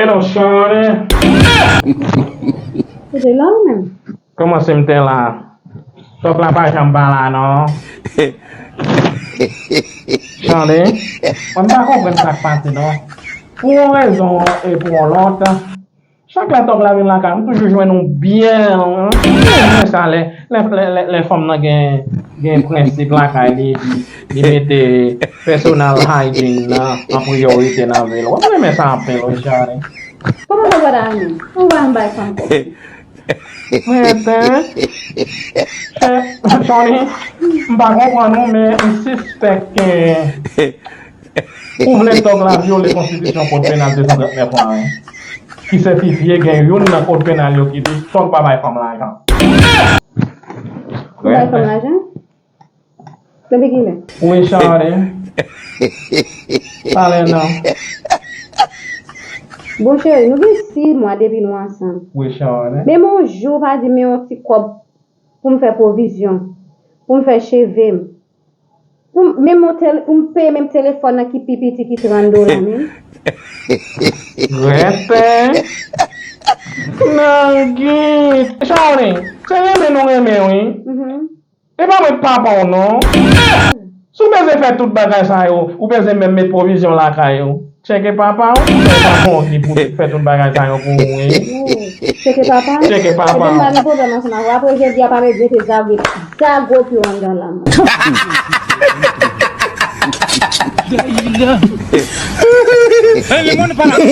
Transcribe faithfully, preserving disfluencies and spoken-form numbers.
Hello, Shawty. Ou te la ou menm? Kòman se m te la? Tòk la pa janm pa la, non. Shawty, mwen pa konprann sa k pase, non. Pou yon rezon e pou yon lòt, chak lè tòk la vin lakay, m toujou jwenn yon byen. Mwen sa lè, lè, lè, lè, lè fanm nan gen, gen prensip lakay li, li, li mete personal hygiene nan an priyorite nan vi l. Mwen renmen sa anpil, wi, Shawty. Kòman sa w pa ta renmen? Ou pa janm bay fanm kòb. Mwen te. Shawty, m pa konprann ou, men m sispèk ke ou vle tòg la vyole konstitisyon kòd penal de san trant nèf la, wi. Ki sètifye gen youn nan kòd penal yo ki di tòg pa bay fanm lajan. Ou bay fanm lajan? Depi kilè? Wi, Shawty. Pale non. Bon, cheri, nou gen sis mwa depi nou ansanm. Wi, Shawty. Menm yon jou ou pa di m yon ti kòb pou m fè pwovizyon, pou m fè cheve m. Pou m, menm yon tele, pou m peye menm telefòn nan ki pi piti ki trant dola menm. Rete. Nan git. Shawty, se renmen nou renmen, wi. Mhm. E pa mwen k papa w non. Si w bezwen fè tout bagay sa yo, ou bezwen menm met pwovizyon lakay ou. Tcheke papa w, se papa w ki pou fè tout bagay sa yo pou ou, wi. Tcheke papa? Tcheke papa w. Epi m pa gen pwoblèm ansanm avè w. Apre jodi a, pa mete zago, zago pye w anndan la non. Hey, le monde parle.